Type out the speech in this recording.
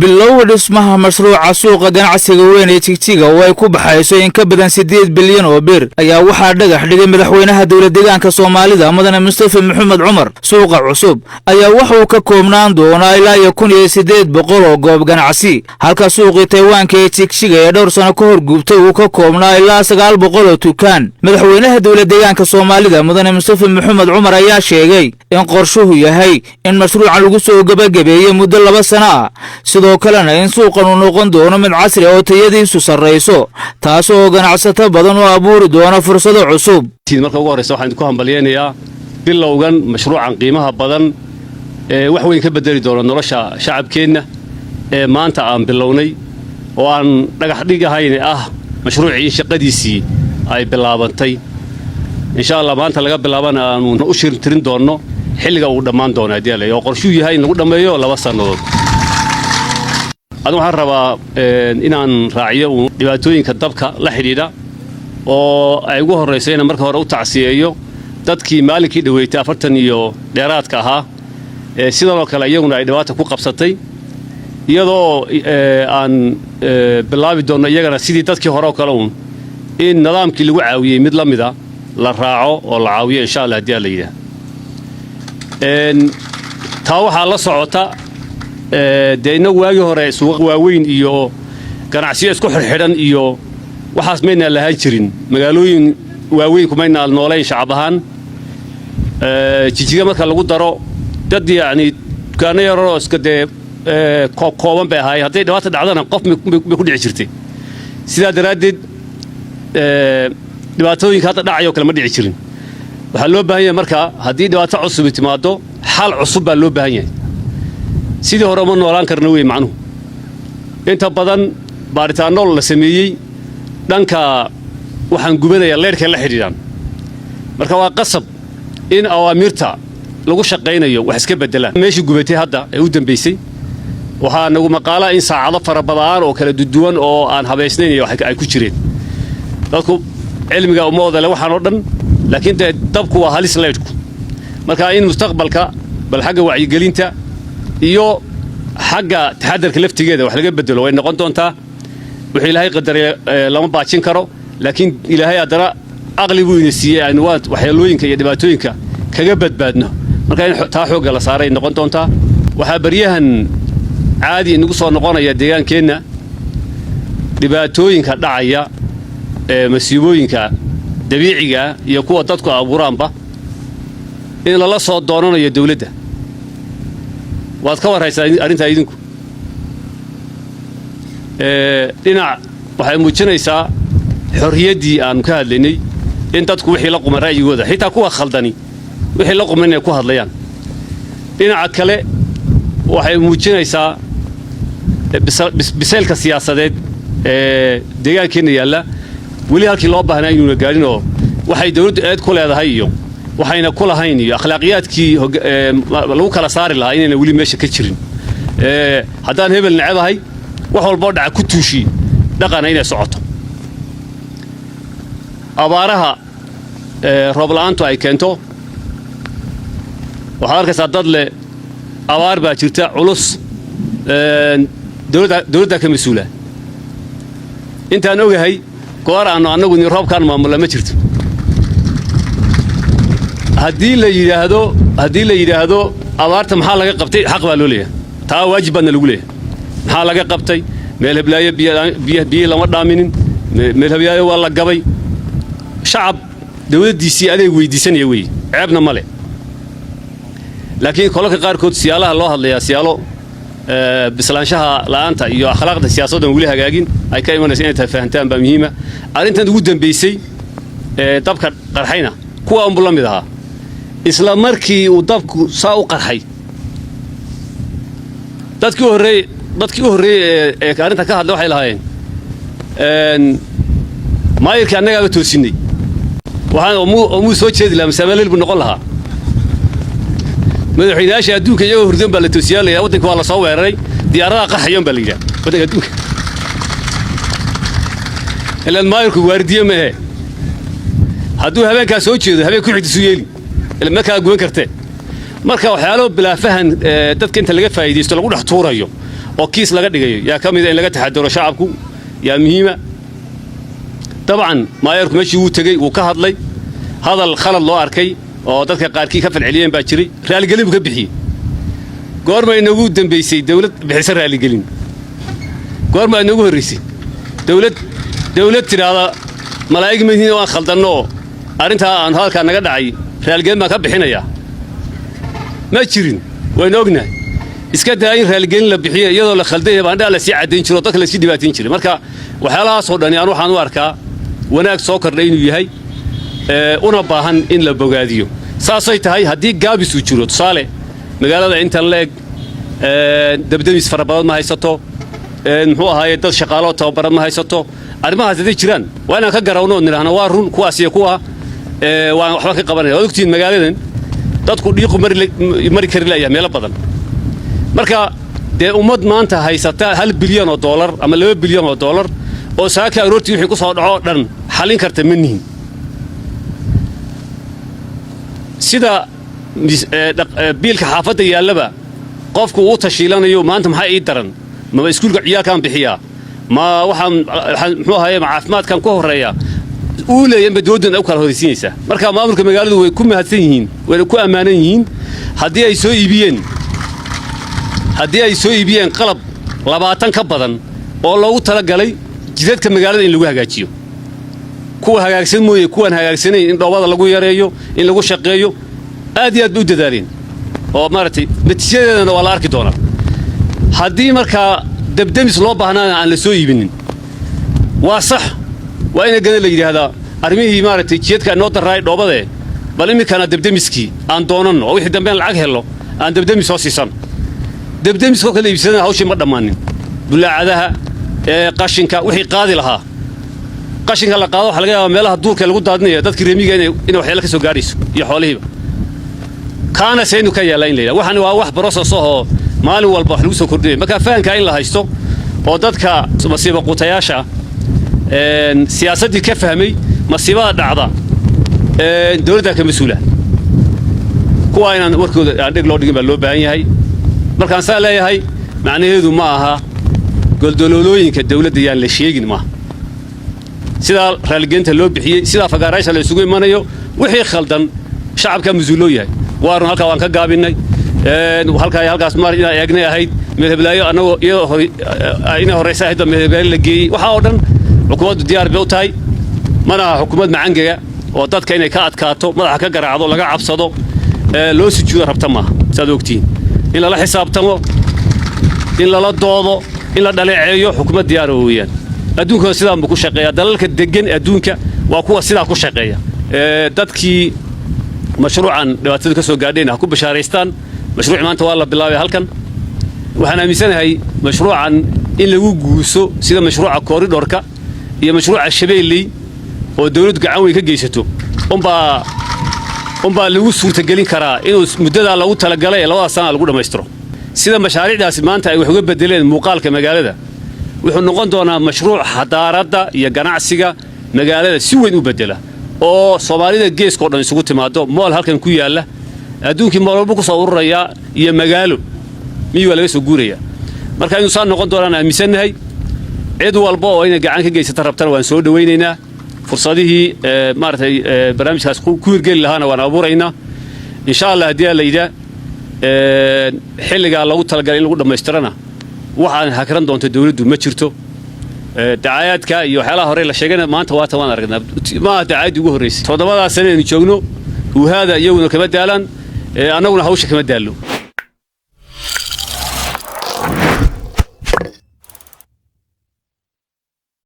Bilowga dhismaha mashruuca suuqa ganacsiga weyn ee Jigjiga oo ay ku baxayso in ka badan 8 bilyan oo bir ayaa waxaa dhagax dhigay madaxweynaha dowlad deegaanka Soomaalida, Mudane Mustafa Maxamed Cumar. Suuqa cusub ayaa wuxuu ka koobnaan doonaa ilaa iyo 1800 oo goob ganacsi, halka suuqii Taywaanka ee Jigjiga ee dhowr sano ka hor gubtay uu ka koobnaa ilaa 900 oo dukaan. Madaxweynaha dowlad deegaanka Soomaalida, Mudane Mustafa Maxamed Cumar, ayaa sheegay in qorshuhu yahay in mashruucan lagu soo gebagabeeyey muddo 2 sano ah, sidoo kalena in suuqan uu noqon doono mid casri oo tayadiisu sarrayso, taas oo ganacsato badan u abuuri doona fursado cusub. Marka ugu horreysa, waxaan idinku hambalyaynayaa bilowgan mashruucan qiimaha badan ee wax weyn ka bedeli doona nolosha shacabkeenna ee maanta aan bilownay oo aan dhagax dhig ahayn, ah mashruucii shaqadiisii ay bilaabantay. Insha Allah, maanta laga bilaabana aanu u shirtirin doonno xilliga uu dhammaan doono, haddii alla oo qorshuu yahay in lagu dhammeeyo 2 sannadood. Adu waxaan rabaa inaan raaciyo uun dhibaatooyinka dabka la xidhiidha, oo ay ugu horrayso inaan marka hore u tacsiyeeyo dadkii maalinkii dhoweeytay 40 iyo dheeraadka ahaa ee sidanoo kale iyaguna ay dhibaata ku qabsatay, iyadoo aan bilaabi doonno iyagana sidii dadkii hore oo kale uun in nidaamkii lagu caawiyey mid la mida la raaco oo la caawiyo, insha Allah, haddii alla yidhaah. Taa waxaa la socota, dee innagu waagii hore suuqa waaweyn iyo ganacsiyo isku xidhxidhan iyo waxaas maynaan lahaan jirin. Magaalooyin waaweyn kumaynaan noolayn shacab ahaan. Jijiga marka lagu daro, dad yacni dukaanno yararoo iska dee kooban bay ahaayeen. Hadday dhibaata dhacdana, qof bay ku dhici jirtay. Sidaa daraaddeed, dhibaatooyinka hadda dhacayoo kale ma dhici jirin. Waxaa loo baahan yahay marka, haddii dhibaato cusubi timaaddo, xal cusub baa loo baahan yahay. Sidii hore uma noolaan karna wey macnuhu. Inta badan baaritaanno la sameeyey dhanka waxaan gubanayaa leyrhkay la xidhiidhaan. Marka waa qasab in awaamiirta lagu shaqaynayo wax iska beddelaan. Meeshii gubatay hadda ee u dambaysay, waxaa nagu maqaalaa in saacado fara badaan oo kala duduwan oo aan habaysnayn iyo ay ku jireen. Dadku cilmiga uma odale waxaan oo dhan, laakiin dee dabku waa halis, leydhku. Marka in mustaqbalka bal xagga wacyigelinta iyo xagga taxadarka laftigeeda wax laga bedelo way noqon doontaa. Wuxuu Ilaahay qadaray lama baajin karo, laakiin Ilaahay haddana aqli buu ina siiyey aynu waa waxyeelooyinka iyo dhibaatooyinka kaga badbaadno. Marka in taa xoogga la saaray noqon doontaa. Waxaa baryahan caadi inagu soo noqonaya deegaankeenna dhibaatooyinka dhacaya ee masiibooyinka dabiiciga iyo kuwa dadku abuuraanba in lala soo doonanayo dawladda. Waad ka warhaysaa arrintaa idinku. Dhinac waxay muujinaysaa xorriyaddii aanu ka hadlaynay, in dadku wixii la quman ra'yigooda, xitaa kuwa khaldani, wixii la quman inay ku hadlayaan. Dhinaca kale, waxay muujinaysaa bisaylka siyaasadeed ee deegaankeenna yaalla weli halkii loo baahnaa inuuna gaadhin, oo waxay dawladdu eed ku leedahay iyo waxayna ku lahayn iyo akhlaaqiyaadkii lagu kala saari lahaa inayna weli meesha ka jirin. Haddaan hebel necebahay, wax walboo dhaca ku tuushi dhaqana inay socoto. Abaaraha, roob la'aantu ay keento, waxaad arkaysaa dad leh abaar baa jirta culus, dawladdaa ka mas-uula. Intaan ogahay, goor aannu annagu roobkaan maamulla ma jirto. Haddii la yidhaahdo abaarta maxaa laga qabtay, xaq baa loo leeyahay, taa waajib baadna lagu leeyahay. Maxaa laga qabtay? Meel heblaayo biyo lama dhaaminin, meel heblaayo waa la gabay. Shacab dawladdiisii adeeg weydiisanaya weeye, ceebna ma le. Laakiin kolalka qaarkood siyaalaha loo hadlayaa, siyaalo bislaanshaha la'aanta iyo akhlaaqda siyaasaddan weli hagaagin ay ka imanaysa inay tahay fahantaan baa muhiima. Arrintan ugu dambaysay ee dabka qarxayna kuwa unbuu la mid ahaa. Isla markii uu dabku saa u qarxay, dadkii u horreeyey ee arrintan ka hadlay waxay lahaayeen, "Maayirkii annagaaba toosinnay, waxaan oo muu soo jeedi lahaa, masaamaleel buu noqon lahaa." Madaxweynayaasha adduunka iyagoo hurdan baa la toosiyaa, la yidhaha waddanka waa la soo weeraray, diyaaradaha qarxayan baa la yidhaha waddanka adduunka. Ilaan maayirku waardiye maehe. Hadduu habeenkaa soo jeedo, habeen ku xigta isu yeeli ila ma kaa guban kartee. Marka waxyaalo bilaafahan dadka inta laga faa'iidaysto lagu dhex tuurayo. Oo kiis laga dhigayo yaa ka mida in laga taxadaro shacabku yaa muhiima. Dabcan maayarku meeshii wuu tegey, wuu ka hadlay. Hadal khalad loo arkay oo dadka qaarkii ka falceliyeen baa jiray. Raaligelin buu ka bixiyey. Goorma inoogu dambaysay dawlad bixisa raaligelin? Goorma inoogu horraysay dawlad tidhaahda, "Malaa'ig manihin, waan khaldanno, arrintaa aan hadalkaa naga dhacay raaligelin baan ka bixinayaa"? Ma jirin, waynu ognahay. Iska daa in raaligelin la bixiyo, iyadoo la khaldanya baa indhaha lasii caddayn jiro o dadka lasii dhibaatayn jiray. Marka waxyaalahaasoo dhani aan waxaan u arkaa wanaag soo kordhay inuu yahay, una baahan in la bogaadiyo. Saasay tahay, haddii gaabis uu jiro, tusaale, magaalada intan leeg dabdemis fara badan ma haysato, muxuu ahaaye, dad shaqaaloo tababaran ma haysato. Arrimahaas hadday jiraan, waa inaan ka garawno oo nidhaahno, "Waa run, kuwaas iyo kuwa waan waxba ka qabanaya." Waad ogtihiin, magaaladan dadku dhiiqu mari kari la'yahay meelo badan. Marka dee ummad maanta haysata $1 bilyan ama $2 bilyan oo saaka aroortii wixii ku soo dhaco dhan xallin karta ma nihin. Sida biilka xaafadda yaallaba qofku uu tashiilanayo, maanta maxaa ii daran? Ma iskuulka ciyaalkaan bixiyaa? Ma waxaan muxuu ahaye, ma caafimaadkan ku horreeya? Uu leeyahay dowladdan u kala horraysiinaysaa. Marka maamulka magaaladu way ku mahadsan yihiin, wayna ku ammaanan yihiin haddii ay soo iibiyeen qalab 20 ka badan oo loogu talagalay jidadka magaalada in lagu hagaajiyo, kuwa hagaagsan mooye kuwaan hagaagsanayn in dhoobada lagu yareeyo, in lagu shaqeeyo. Aad iyo aad bay u dadaaleen oo maaragtay natiijadeedana waa la arki doonaa. Haddii markaa dabdemis loo baahnaana aan la soo iibinin, waa sax, waa ina gana la yidhaahdaa arrimihii maaragtay jidadka inoo darraay dhoobadee, bal iminkana dabdemiskii aan doonanno oo wixii dambean lacag hello aan dabdemis soo siisanno. Dabdemiskoo kala iibsadana hawshii ma dhammaanin. Bulaacadaha ee qashinka wixii qaadi lahaa, qashinka la qaado, waxa laga yaabaa meelaha duurka lagu daadinayo dadkii reemiga inay waxyaalo ka soo gaadhayso iyo xoolihiiba. Kaana saynu ka yaallaa in la yidhaha waxani waa wax process ahoo maalin walba wax lagu soo kordhinaya. Marka fahankaa in la haysto oo dadka masiiba qutayaasha siyaasaddii ka fahmay masiibada dhacda dowladdaa ka mas-uula, kuwaa inaan warkooda aan dheg loo dhigin baa loo baahan yahay. Markaan saa leeyahay, macnaheedu ma aha goldoloolooyinka dawladda yaan la sheegin. Maaha. Sidaa raaligelinta loo bixiyey, sidaa fagaaraysha la isugu imanayo, wixii khaldan shacabkaa mas-uul loo yahay. Waa run, halkaa waan ka gaabinnay, halkaa halkaas maar inaan eegnay ahayd, meelheblaayo annagoo iyadoo hor inay horraysa ahayd baa meelheblaayo la geeyey. Waxaa oo dhan xukuumaddu diyaar bay u tahay. Mana aha xukuumad macangega oo dadka inay ka adkaato, madaxa ka garaacdo, laga cabsado, loo sujuudo rabta maaha. Saad ogtihiin, in lala xisaabtamo, in lala doodo, in la dhaleeceeyo, xukuumad diyaara weeyaan. Adduunkuna sidaan buu ku shaqeeyaa. Dalalka deggan adduunka waa kuwa sidaa ku shaqeeya. Dadkii mashruucan dhibaatadu ka soo gaadheen ha ku bashaaraystaan, mashruuc maanta waa la bilaabay halkan. Waxaan aaminsanahay mashruucan in lagu guuso sida mashruuca koridhorka iyo mashruuca Shabeelley oo dawladdu gacan weyn ka geysato unbaa lagu suurtagelin karaa inuu muddadaa lagu talagalay ee 2da sana lagu dhammaystiro. Sida mashaariicdaasi maanta ay wax uga bedeleen muuqaalka magaalada, wuxuu noqon doonaa mashruuc xadaaradda iyo ganacsiga magaalada si weyn u bedela oo Soomaalida geeska o dhan isugu timaado. Mall halkan ku yaalla, adduunkii mall walba ku soo ururayaa iyo magaalo miyi waa laga soo guurayaa. Marka inuu saa noqon doonaan aaminsannahay. Cid walba oo inay gacan ka geysata rabtana waan soo dhowaynaynaa. Fursadihii maaragtay barnaamijkaas ku hirgeli lahaana waan abuuraynaa, insha Allah. Haddii la yidhaa xilligaa loogu talagalay in lagu dhammaystirana, waxaan hakran doonto dawladdu ma jirto. Dacaayaadka iyo waxyaalaha hore la sheegayna maanta waata waan aragnaa. Maaha dacaayaddii ugu horraysay. 7daas sane aynu joogno, huuhaada iyaguna kama daalaan, annaguna hawsha kama daallo.